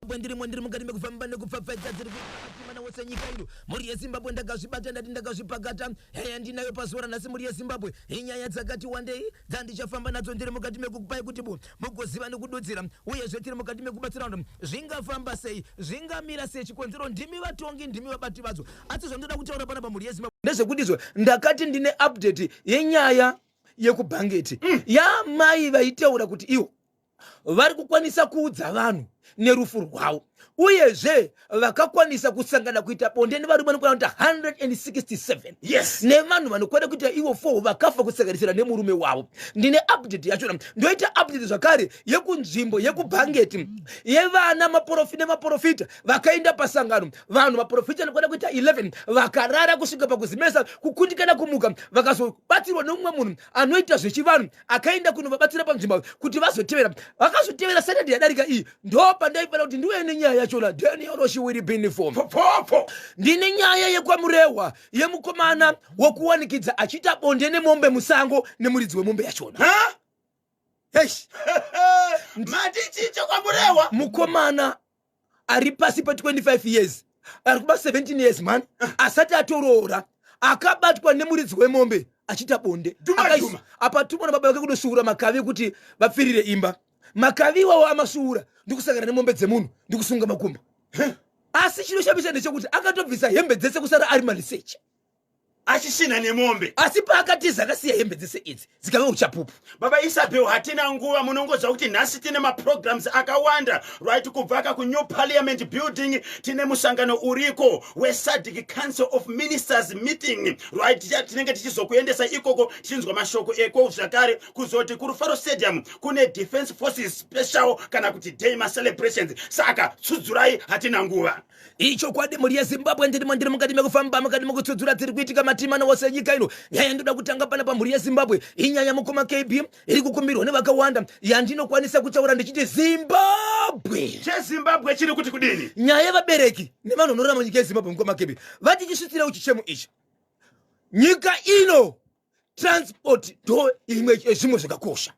Zimbabwe ndirimo ndiri mukati mekufamba nekupfapfaidza dziri kuita wose nyika ino mhuri yeZimbabwe ndakazvibata ndati ndakazvipakata nyaya ndinayo pazuva ranhasi mhuri yeZimbabwe inyaya dzakati wandei dzandichafamba nadzo ndiri mukati mekukupai kuti bu mugoziva nekududzira uyezve tiri mukati mekubatsira vanhu zvingafamba sei zvingamira sei chikonzero ndimi vatongi ndimi vabati vadzo asi zvandoda kutaura panapa mhuri yeZimbabwe ndezvekuti izvo ndakati ndine update yenyaya yekubhangeti yamai vaitaura kuti iwo vari kukwanisa kuudza vanhu nerufu rwavo uyezve vakakwanisa kusangana kuita bonde nevarume vanokwana kuita 167 nevanhu vanokwana kuita ivo 4 vakafa kusanganisira nemurume wavo. Ndine update yachona, ndoita update zvakare yekunzvimbo yekubhangeti yevana nemaporofita vakaenda pasangano. Vanhu maporofita vanokwana kuita 11 vakarara kusvika pakuzimesa kukundikana kumuka, vakazobatsirwa nemumwe munhu anoita zvechivanhu akaenda kunovabatsira panzvimbo kuti vazotevera. Vakazotevera Saturday yadarika iyi, ndo pandaifanira kuti ndiuye nenyaya yachona. Daniel Roshiwiri Binifom Popo. Ndine nyaya yekwaMurehwa yemukomana wokuwanikidza achiita bonde nemombe musango nemuridzi wemombe yachona. Ha? Eish. Mati chicho kwaMurehwa? Mukomana ari pasi pa 25 years, ari kuba 17 years man, asati atoroora, akabatwa nemuridzi wemombe achiita bonde. Duma, duma. Apatumwa nababa vake kundosvuura makavi kuti vapfirire imba. Makavi iwawo amasvuura ndikusangana nemombe dzemunhu ndikusunga makumbo. Asi chinoshamisa ndechekuti akatobvisa hembe dzese kusara ari maliseche achishinha nemombe. Asi paakatiza akasiya hembe dzese idzi dzikave uchapupu. Baba Isabel, hatina nguva, munongoziva kuti nhasi tine maprograms akawanda, right? Kubva ka kuNew Parliament Building tine musangano uriko weSADC Council of Ministers meeting, right? Tinenge tichizokuendesa ikoko tichinzwa mashoko eko zvakare. Kuzoti kuRufaro Stadium kune Defense Forces Special kana kuti day macelebrations. Saka tsudzurai, hatina nguva. Ichokwadi mhuri yeZimbabwe, ndirimo ndiri mukati mekufamba mukati mekutsudzura dziri kuitika matimana wose enyika ino. Nyaya yandoda kutanga pana pamhuri yeZimbabwe inyaya mukoma KB iri kukumbirwa nevakawanda yandinokwanisa kutaura ndichiti Zimbabwe. CheZimbabwe chiri kuti kudini? Nyaya yevabereki nevanhu vanorarama munyika yeZimbabwe, mukoma KB, vati chisvitsirei chichemo ichi. Nyika ino transport ndo imwe yezvimwe zvakakosha,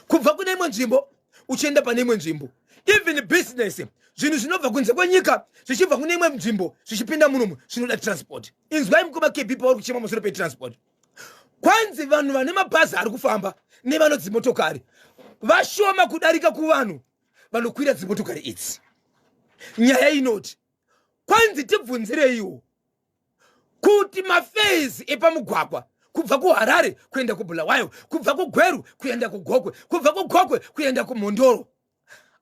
kubva kune imwe nzvimbo uchienda pane imwe nzvimbo, even business, zvinhu zvinobva kunze kwenyika zvichibva kune imwe nzvimbo zvichipinda munomu zvinoda transport. Inzwai mukoma KB pauri kuchema musoro petransport. Kwanzi vanhu vane mabhazi ari kufamba nevanodzimotokari vashoma kudarika kuvanhu vanokwira dzimotokari idzi. Nyaya inoti kwanzi tibvunzireiwo kuti mafezi epamugwagwa kubva kuHarare kuenda kuBulawayo, kubva kuGweru kuenda kuGokwe, kubva kuGokwe kuenda kuMhondoro,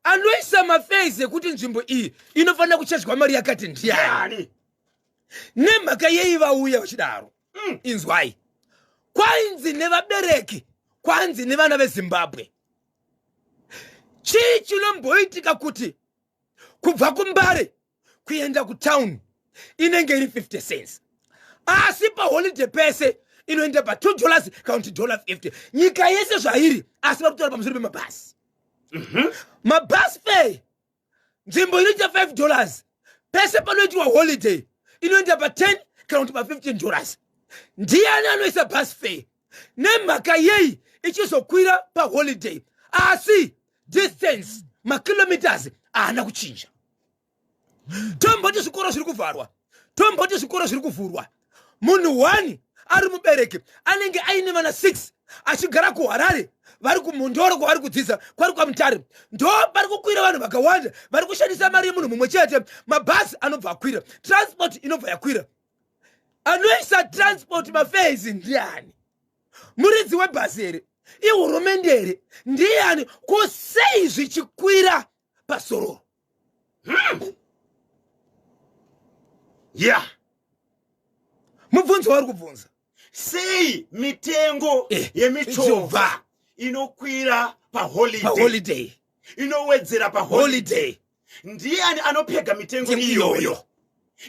anoisa mafezi ekuti nzvimbo iyi inofanira kuchezwa mari yakati ndiani? Nemhaka yei vauya vachidaro? Inzwai, kwainzi nevabereki, kwanzi nevana veZimbabwe, chii chinomboitika kuti kubva kuMbare kuenda kutown inenge iri 50 cents, asi paholiday pese inoenda pa $2 kana kuti dollar 50 nyika yese zvairi? Asi vari kutaura pamusoro pemabhasi. Mabhasi fare, nzvimbo inoita $5, pese panoitiwa holiday inoenda pa10 kana kuti pa$15. Ndiani anoisa bus fare? Nemhaka yei ichizokwira paholiday, asi distance, makilometers haana kuchinja? Tomboti zvikoro zviri kuvharwa, tomboti zvikoro zviri kuvhurwa, munhu 1 ari mubereki anenge aine vana 6 achigara kuHarare, vari kuMhondoro kwavari kudzidza, kwari kwaMutare, ndo pari kukwira vanhu vakawanda vari kushandisa mari yemunhu mumwe chete. Mabhazi anobva akwira, transport inobva yakwira. Anoisa transport mafares ndiani? Muridzi webhazi here? Ihurumende here? Ndiani? Ko sei zvichikwira pasororo? Mubvunzo wauri kubvunza. Sei mitengo yemichovha inokwira paholiday? Paholiday. Inowedzera paholiday. Holiday. Ndiani anopega mitengo Mitengo iyoyo? iyoyo.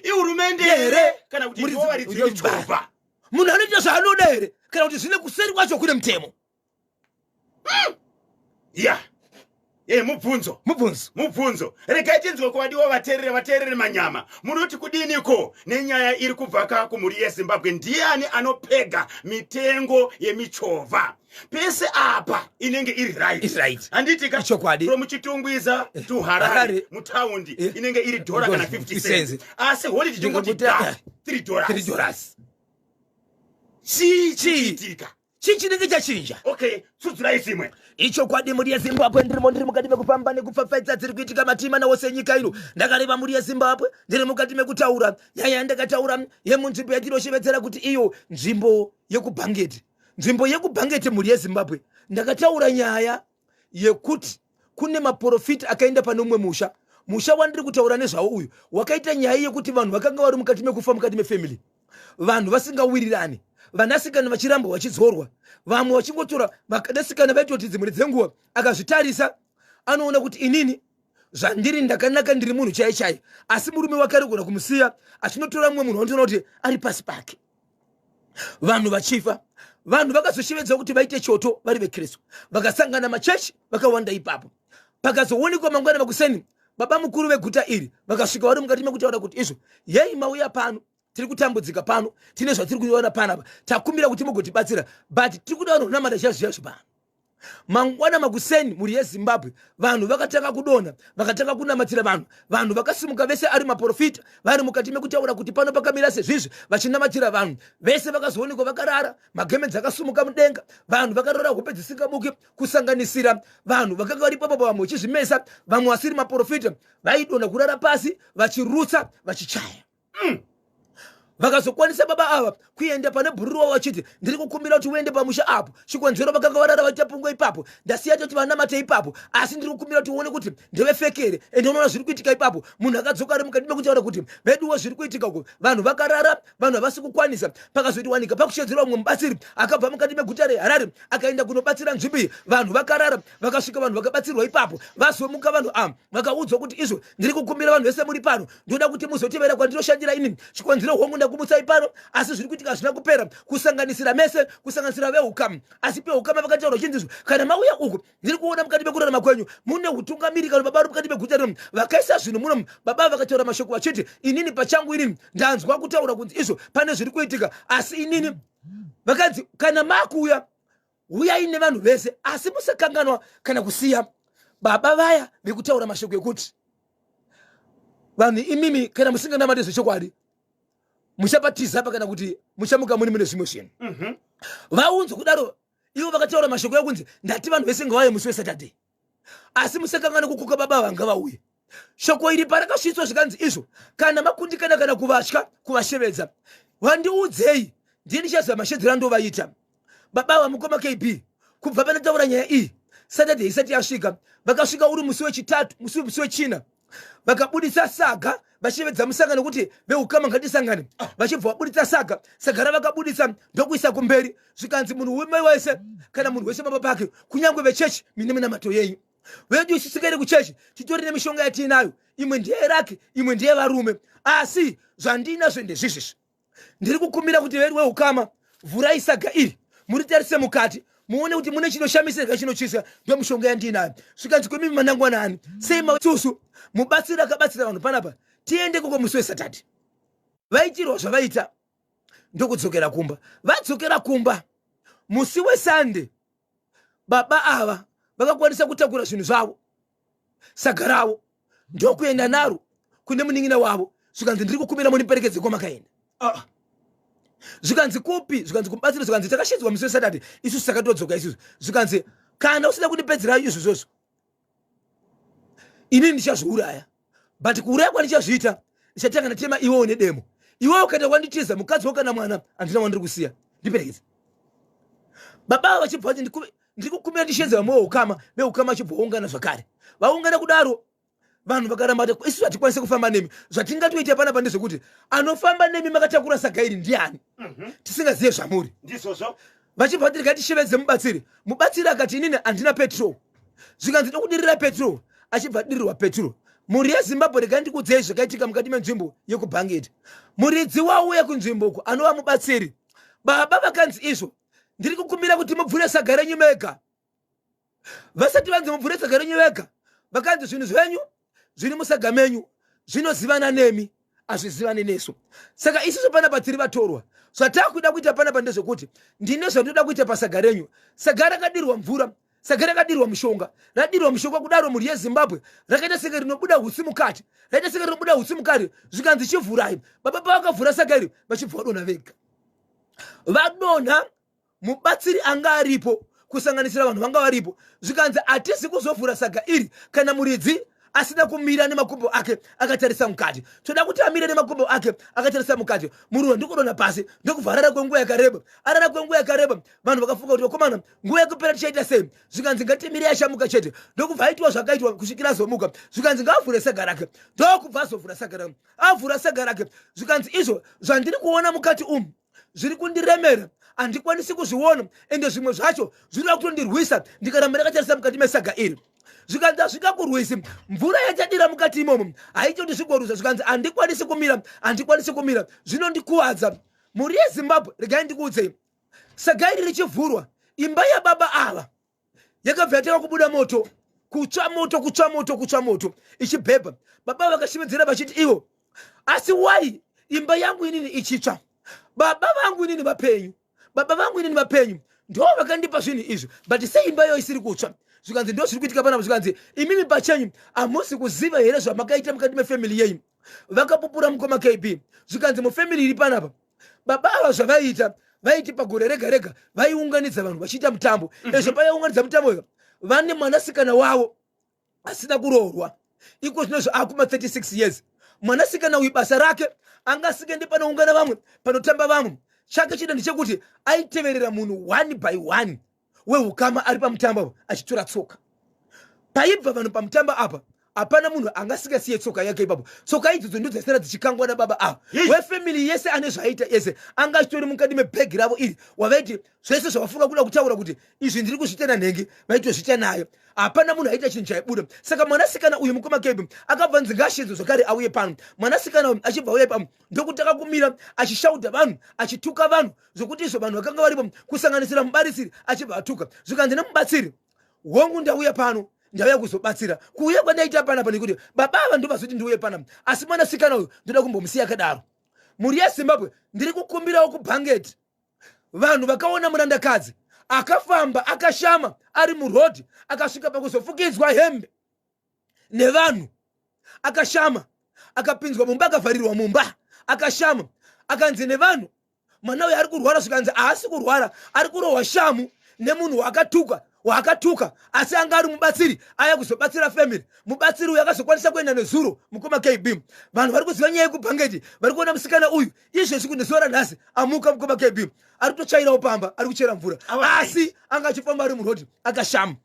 Ihurumende Here? here kana kuti Muridzi- ndivo varidzi vemichovha? Munhu anoita zvaanoda here, kana kuti zvine kuseri kwacho kune mutemo? Ya, mubvunzo. Mubvunzo. Mubvunzo. Regai tinzwe kuvadiwa vateerere. Vateerere manyama, munoti kudiniko nenyaya iri kubva ka kumhuri yeZimbabwe? Ndiani anopega mitengo yemichovha? Pese apa inenge iri right. Iri right. Handiti ka? Chokwadi. From Chitungwiza to Harare, Harare. mutaundi inenge iri dollar kana 50 cents. Cents. Asi holiday tingoti Ndingokuti, da $3. $3. Chii Chii? chiitika? Chii chinenge chachinja? Okay, tsudzurai zvimwe. Ichokwadi, mhuri yeZimbabwe, ndirimo ndiri mukati mekufamba nekupfapfaidza dziri kuitika matima nawose nyika ino. Ndakareva, mhuri yeZimbabwe, ndiri mukati mekutaura nyaya yandakataura yemunzvimbo yatinoshevedzera kuti iyo nzvimbo yekuBhangeti. Nzvimbo yekuBhangeti, mhuri yeZimbabwe, ndakataura nyaya yekuti kune maprofita akaenda pane umwe musha. Musha wandiri kutaura nezvawo uyu wakaita nyaya yekuti vanhu vakanga vari mukati mekufa mukati mefamily, vanhu vasingawirirani, vanasikana vachirambwa, vachidzorwa, vamwe vachingotora vanasikana. Vaitoti dzimwe dzenguva akazvitarisa anoona kuti inini zvandiri ndakanaka, ndiri munhu chai chai, asi murume wake arigona kumusiya achinotora mumwe munhu wanotoona kuti ari pasi pake. Vanhu vachifa, vanhu vakazoshevedzwa kuti vaite choto vari vekristu, vakasangana machechi vakawanda ipapo. Pakazoonekwa mangwana makuseni, baba mukuru veguta iri vakasvika vari mukati mekutaura kuti izvo, yei mauya pano? Tiri kutambudzika pano, tine zvatiri kuona panapa, takumbira kuti mugotibatsira, but tiri kuda vanhu kunamata chaizvo pano. Mangwana makuseni, mhuri yeZimbabwe, vanhu vakatanga kudonha, vakatanga kunamatira vanhu. Vanhu vakasimuka vese ari maprofita, vari mukati mekutaura kuti pano pakamira sezvizvi, vachinamatira vanhu vese. Vakazoonekwa vakarara, magemedzi akasumuka mudenga, vanhu vakarara hope dzisingamuki, kusanganisira vanhu vakanga vari papapo, vamwe vachizvimesa, vamwe vasiri maprofita vaidonha kurara pasi vachirutsa, vachichaya. Vakazokwanisa baba ava kuenda pane bhururu wavo vachiti, "Ndiri kukumbira kuti uende pamusha apo, chikonzero vakanga varara vachapungwa ipapo, ndasiya toti vanamate ipapo, asi ndiri kukumbira kuti uone kuti ndevefekere, ende unoona zviri kuitika ipapo." Munhu akadzoka ari mukati mekutaura kuti veduwo zviri kuitika uko, vanhu vakarara, vanhu havasi kukwanisa. Pakazotiwanika pakushedzerwa mumwe mubatsiri akabva mukati meguta reHarare, akaenda kunobatsira nzvimbo iyi. Vanhu vakarara vakasvika, vanhu vakabatsirwa ipapo. Vazomuka vanhu ava vakaudzwa kuti izvo, ndiri kukumbira vanhu vese muri pano, ndoda kuti muzotevera kwandinoshanyira inini. Chikonzero hongu ndakumutsai pano, asi zviri kuitika hazvina kupera, kusanganisira mese, kusanganisira veukama. Asi peukama vakataura chinzizvo, kana mauya uku, ndiri kuona mukati mekurarama kwenyu mune utungamiri kana baba vari mukati meguta rino vakaisa zvinhu muno. Baba vakataura mashoko vachiti, inini pachangu inini ndanzwa kutaura kunzi izvo pane zviri kuitika, asi inini vakanzi kana makuuya, uyai nevanhu vese, asi musakanganwa kana kusiya baba vaya vekutaura mashoko ekuti vanhu imimi kana musinganamate zvechokwadi muchapatiza pa, kana kuti muchamuka muri mune zvimwe zvinhu. Vaunzwa kudaro, ivo vakataura mashoko ekunzi, ndati vanhu vese ngavauye musi weSaturday, asi musakanganwa kukuka baba vanga vauye. Shoko iri parakasvitswa, zvikanzi izvo, kana makundikana kana kuvatya kuvashevedza, vandiudzei, ndiye ndichaziva mashedzero andovaita. Baba vamukoma KB, kubva panataura nyaya iyi, Saturday isati yasvika, vakasvika uri musi wechitatu, musi wechina, vakabudisa saga vachivedza musangano kuti veukama ngatisangane. Vachibva vabudisa saga, saga ravakabudisa ndokuisa kumberi, zvikanzi munhu weme wese kana munhu wese baba pake, kunyange vechechi, mine minamato yenyu. Vedu isu tisingaende kuchechi titori nemishonga yatiinayo, imwe ndeyeraki, imwe ndeyevarume, asi zvandinazvo ndezvizvizvi. Ndiri kukumbira kuti vedu veukama, vhurai saga iri, muritarise mukati, muone kuti mune chinoshamisa, chinotyisa, ndo mishonga yandinayo. Zvikanzi, kwemimi manangwanani sei masusu mubatsiri akabatsira vanhu panapa, tiende koko musi weSaturday. Vaitirwa zvavaita ndokudzokera kumba. Vadzokera kumba musi weSunday, baba ava vakakwanisa kutakura zvinhu zvavo, saga ravo, ndokuenda naro kune munin'ina wavo. Zvikanzi, ndiri kukumbira muniperekedze kwamakaenda. Zvikanzi, kupi? Zvikanzi, kumubatsira. Zvikanzi, takashedzwa musi weSaturday isusu, takatodzoka isusu. Zvikanzi, kana usina kundipedzera izvo zvozvo, inini ndichazviuraya, but kuuraya kwandichazviita, ndichatanga ndatema iwewo nedemo. Iwewo ukaita wanditiza, mukadzi wako kana mwana, handina wandiri kusiya, ndiperekedze. Baba ava vachibva vati, ndiri kukumbira ndishedze vamwe veukama. Veukama vachibva vaungana zvakare. Vaungana kudaro, vanhu vakaramba kuti isusu hatikwanisi kufamba nemi. Zvatingatoita panapa ndezvekuti anofamba nemi makatakura saga iri ndiani, tisingazive zvamuri? Ndizvozvo. Vachibva vati, regai mubatsiri. Mubatsiri akati, inini handina petrol. Zvikanzi, tokudirira petrol. Achibva adirirwa petrol. Mhuri yeZimbabwe, regai ndikudzei zvakaitika mukati menzvimbo yekuBhangeti. Muridzi wauya kunzvimbo uku anova mubatsiri, baba vakanzi izvo, ndiri kukumbira kuti mubvure saga renyu mega. Vasati vanzi mubvure saga renyu vega, vakanzi zvinhu zvenyu zviri musaga menyu zvinozivana nemi. Hazvizivani nesu. Saka isusu panapa tiri vatorwa. Zvatakuda kuita panapa ndezvekuti ndine zvandinoda kuita pasaga renyu. Saga rakadirwa mvura, saga rakadirwa mushonga, radirwa mushonga kudaro, mhuri yeZimbabwe, rakaita senge rinobuda hutsi mukati, raita senge rinobuda hutsi mukati. Zvikanzi chivhurai. Baba pavakavhura saga iri, vachibva vadonha vega. Vadonha, mubatsiri anga aripo, kusanganisira vanhu vanga varipo, zvikanzi hatisi kuzovhura saga iri kana muridzi asina kumira nemakumbo ake akatarisa mukati. Toda kuti amire nemakumbo ake akatarisa mukati. Murume ndikudonha pasi, ndokubva arara kwenguva yakareba. Arara kwenguva yakareba, vanhu vakafunga kuti vakomana, nguva yekupera, tichaita sei? Zvikanzi ngatimire ashamuka chete. Ndokubva aitwa zvakaitwa kusvikira azomuka. Zvikanzi ngaavhure saga rake. Ndokubva azovhura saga rake. Avhura saga rake, zvikanzi izvo zvandiri kuona mukati umu zviri kundiremera, handikwanisi kuzviona, ende zvimwe zvacho zvinoda kutondirwisa ndikaramba ndakatarisa mukati mesaga iri. Zvikanzi hazvingakurwisi, mvura yachadira mukati imomo haiti kuti zvigorwisa. Zvikanzi handikwanisi kumira, handikwanisi kumira, zvinondikuvadza. Mhuri yeZimbabwe, regai ndikuudzei, saga iri richivhurwa, imba yababa ava yakabva yatanga kubuda moto, kutsva moto, kutsva moto, kutsva moto ichibhebha. Baba vakashevedzera vachiti ivo, asi wai imba yangu inini ichitsva? Baba vangu inini vapenyu, baba vangu inini vapenyu, ndo vakandipa zvinhu izvi, but sei imba iyo isiri kutsva? Zvikanzi ndo zviri kuitika panapa. Zvikanzi imimi pachenyu hamusi kuziva here zvamakaita mukati mefamily yenyu? Vakapupura, mukoma KB. Zvikanzi mufamily iri panapa, baba ava zvavaiita, vaiti pagore rega rega vaiunganidza vanhu vachiita mutambo. Ezvo pavaiunganidza mutambo uyo, vane mwanasikana wavo asina kuroorwa iko zvinozvo akuma 36 years. Mwanasikana uyu basa rake anga asingaende panoungana vamwe, panotamba vamwe. Chake chida ndechekuti aiteverera munhu one by one weukama ari pamutambo apa achitora tsoka. Paibva vanhu pamutambo apa, hapana munhu angasingasiye tsoka yake ipapo. Tsoka idzodzo ndo dzaisara dzichikangwa nababa ava. Wefamily yese ane zvaaita ese anga achitori mukati mebhegi ravo iri, wavaiti zvese zvavafunga kuda kutaura kuti izvi ndiri kuzviita nanhengi, vaitozviita nayo. Hapana munhu aita chinhu chaibuda. Saka mwanasikana uyu, mukoma Kebi, akabva nzi ngaashedzo zvakare auye pano. Mwanasikana uyu achibva auya pano, ndokutanga kumira achishaudha vanhu, achituka vanhu, zvokuti izvo vanhu vakanga varipo, kusanganisira mubatsiri, achibva atuka. Zvikanzi nemubatsiri, hongu, ndauya pano, ndauya kuzobatsira. Kuuya kwandaita panapa nekuti baba ava ndovazoti ndiuye panapa, asi mwanasikana uyu ndoda kumbomusiya akadaro. Mhuri yeZimbabwe, ndiri kukumbirawo kubhangeti, vanhu vakaona murandakadzi akafamba akashama ari murodhi, akasvika pakuzofukidzwa hembe nevanhu akashama, akapinzwa mumba, akavharirwa mumba akashama, akanzi nevanhu mwana uyu ari kurwara. Zvikanzi haasi kurwara, ari kurohwa shamu nemunhu waakatuka, waakatuka, asi anga ari mubatsiri aya kuzobatsira family. Mubatsiri uyu akazokwanisa kuenda nezuro. Mukoma KB, vanhu vari kuziva nyaya yekubhangeti vari kuona musikana uyu izvezvi kunezuva ranhasi amuka. Mukoma KB, ari kutotsvairawo pamba, ari kuchera mvura, asi anga achifamba ari murodhi akashama,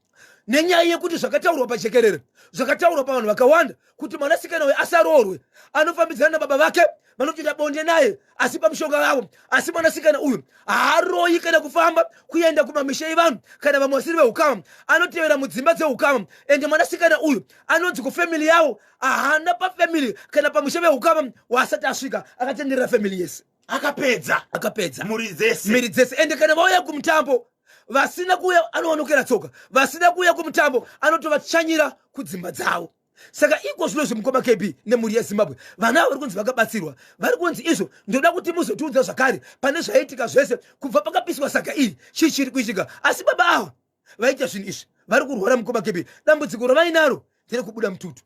nenyaya yekuti zvakataurwa pajekerere, zvakataurwa pavanhu vakawanda kuti mwanasikana uyu asaroorwe, anofambidzana nababa vake, vanotoita bonde naye asi pamushonga vavo. Asi mwanasikana uyu haaroyi kana kufamba kuenda kumamisha evanhu kana vamwe vasiri veukama, anotevera mudzimba dzeukama. Ende mwanasikana uyu anonzi kufamily yavo haana pafamily kana pamusha veukama waasati asvika, akatenderera family yese. Akapedza. Akapedza. Mhuri dzese. Mhiri dzese. Ende kana vauya kumutambo, vasina kuuya anowanokera tsoka, vasina kuuya kumutambo anotovatsvanyira kudzimba dzavo. Saka iko zvino zvemukoma KB nemhuri yeZimbabwe, vana ava vari kunzi vakabatsirwa, vari kunzi izvo ndoda kuti muzotiudza zvakare pane zvaiitika zvese kubva pakapiswa saga iri, chii chiri kuitika. Asi baba ava vaita zvinhu izvi vari kurwara, mukoma KB. Dambudziko ravainaro nderekubuda mututu.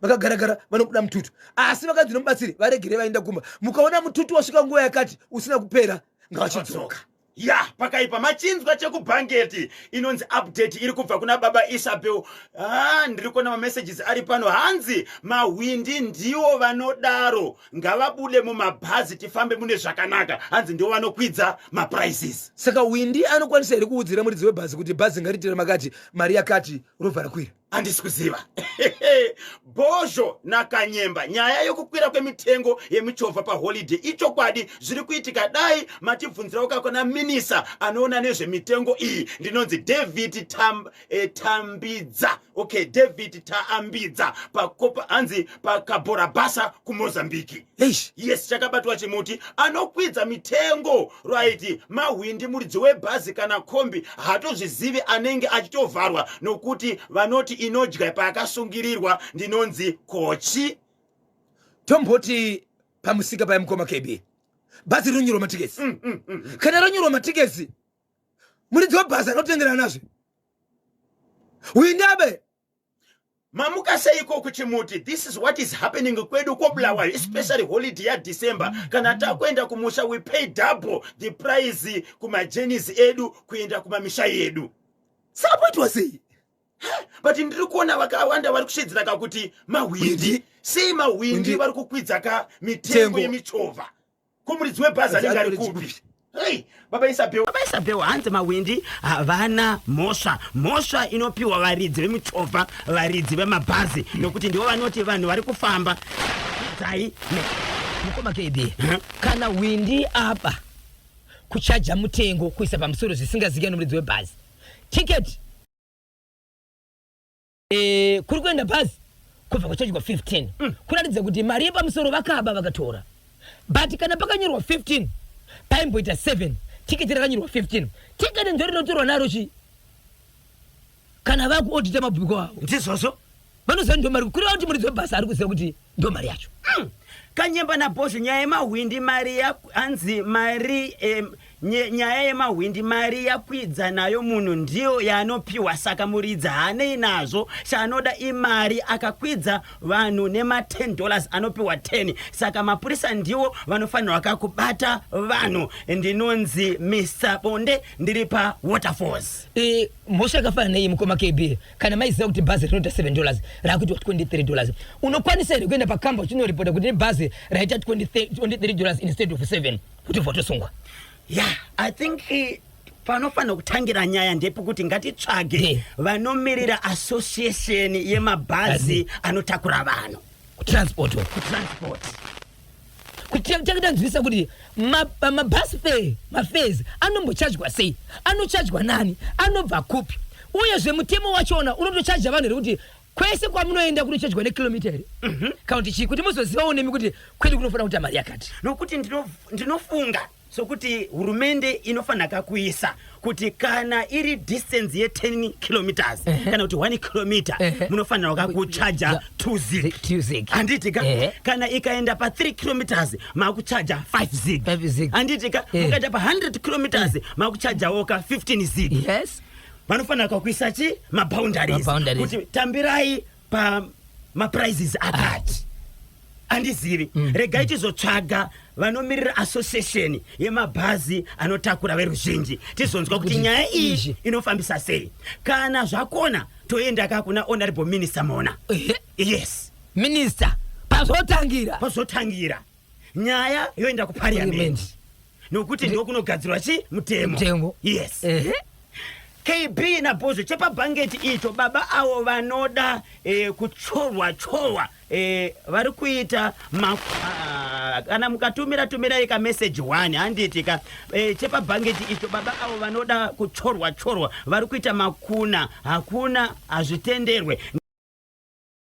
Vakagaragara vanobuda mututu, asi vakanzi nomubatsiri varegere vaenda kumba, mukaona mututu wasvika nguva yakati usina kupera, ngavachidzoka. Ya, pakaipa. Machinzwa chekubhangeti inonzi update iri kubva kuna baba Isabel. Ah, ndiri kuona mamessages ari pano. Hanzi mahwindi ndiwo vanodaro, ngavabude mumabhazi tifambe mune zvakanaka. Hanzi ndiwo vanokwidza maprices. Saka windi anokwanisa here kuudzira muridzi webhazi kuti bhazi ngariitire makati mari yakati, robva rakwira? Handisi kuziva. Bhozho naKanyemba, nyaya yokukwira kwemitengo yemichovha paholiday ichokwadi, zviri kuitika. Dai matibvunzirawo kakona minisa anoona nezvemitengo iyi. Ndinonzi David Tambidza. Okay, David Taambidza pakopa, hanzi pakaborabasa kuMozambiki. Eish. Yes, chakabatwa chimuti. Anokwidza mitengo, right, mahwindi. Muridzi webhazi kana kombi haatozvizivi, anenge achitovharwa nokuti vanoti inodya paakasungirirwa. Ndinonzi Kochi. Tomboti. Pamusika paya, mukoma KB, bhazi rinonyorwa matiketsi. Kana ranyorwa matiketsi, muridzi webhazi anotenderana nazvo, uindabe. Mamuka seiko kuchimuti? This is what is happening kwedu koBulawayo, especially holiday yaDecember. Kana takuenda kumusha, we pay double the price kumajourneys edu kuenda kumamisha yedu. Saka poitwa sei? But ndiri kuona vakawanda vari kushidzira kakuti mahwindi. Hwindi. Sei mahwindi Hwindi. vari kukwidza ka mitengo Tengo. yemichovha? Ko muridzi webhazi anenge ari kupi? Hey, baba Isabel, baba Isabel, hanzi mahwindi havana mhosva. Mhosva inopiwa varidzi vemichovha, varidzi vemabhazi, nokuti ndivo vanoti vanhu vari kufamba dzai. Mukoma KB, kana windi apa kuchaja mutengo kuisa pamusoro zvisingazikanwi nomuridzi webhazi, tiketi kuri kuenda bhazi kubva kuchajwa 15, kuratidza kuti mari yepamusoro vakaba, vakatora. But kana pakanyorwa 15, paimboita 7, tiketi rakanyorwa 15, tiketi ndo rinotorwa naro chi kana vakuodhita mabhuku avo. Ndizvozvo. Vanoziva ndo mari, kureva kuti muridzi webhasi ari kuziva kuti ndo mari yacho. Kanyemba nabhozvo, nyaya yemahwindi mari hanzi mari nyaya yemahwindi, mari yakwidza nayo munhu ndiyo yaanopiwa, saka muridzi haanei nazvo. Chaanoda imari. Akakwidza vanhu nema10 dollars, anopiwa 10. Saka mapurisa ndiwo vanofanirwa kakubata vanhu. Ndinonzi Mr Bonde, ndiri paWaterfalls. Mhosva yakafanana nei, mukoma KB? Kana maiziva kuti bhazi rinoita 7 dollars, rakuitwa 23 dollars, unokwanisa here kuenda pakamba uchinoripota kuti nebhazi raita 23 dollars instead of 7, kuti votosungwa? Yeah, I think panofanira kutangira nyaya ndepekuti ngatitsvage vanomirira association yemabhazi anotakura vanhu. Kutransport. Kutransport. Kuti takutanzwisa kuti mabus fare, mafares anombochajwa sei, anochajwa nani, anobva kupi, uyezve mutemo wachona unotochaja vanhu here, kuti kwese kwamunoenda kunochajwa nekilomita here, kana kuti chii, kuti muzozivawo nemi kuti kwedu kunofanira kuita mari yakati. Nokuti ndinofunga sokuti hurumende inofanira kuisa kuti kana iri distance ye10 kilometers kana kuti 1 kilometer, munofanira kakuchaja 2 zig. 2 zig. Handiti ka? Ehe. Kana ikaenda pa3 kilometers, makuchaja 5 zig. 5 zig. Handiti ka? Mukaenda pa100 kilometers, makuchajawo ka 15 zig. Vanofanira kakuisa chi maboundaries. Maboundaries. Kuti tambirai pamaprices akati. Handizivi, regai tizotsvaga vanomirira association yemabhazi anotakura veruzhinji, tizonzwa kuti Kuti nyaya iyi izvi. inofambisa sei. Kana zvakona, toenda ka kuna Honorable Minister Mona. Yes. Minister pazotangira. Pazotangira nyaya yoenda kuparliament. Parliament. Nokuti ndokunogadzirwa chi mutemo. Mutemo. Yes. KB nabhozvo, chepabhangeti icho, baba avo vanoda kuchorwa chorwa, vari kuita kana mukatumira, tumirai kameseji 1, handiti ka? Chepabhangeti icho, baba avo vanoda kuchorwa chorwa, vari kuita makuna hakuna, hazvitenderwe.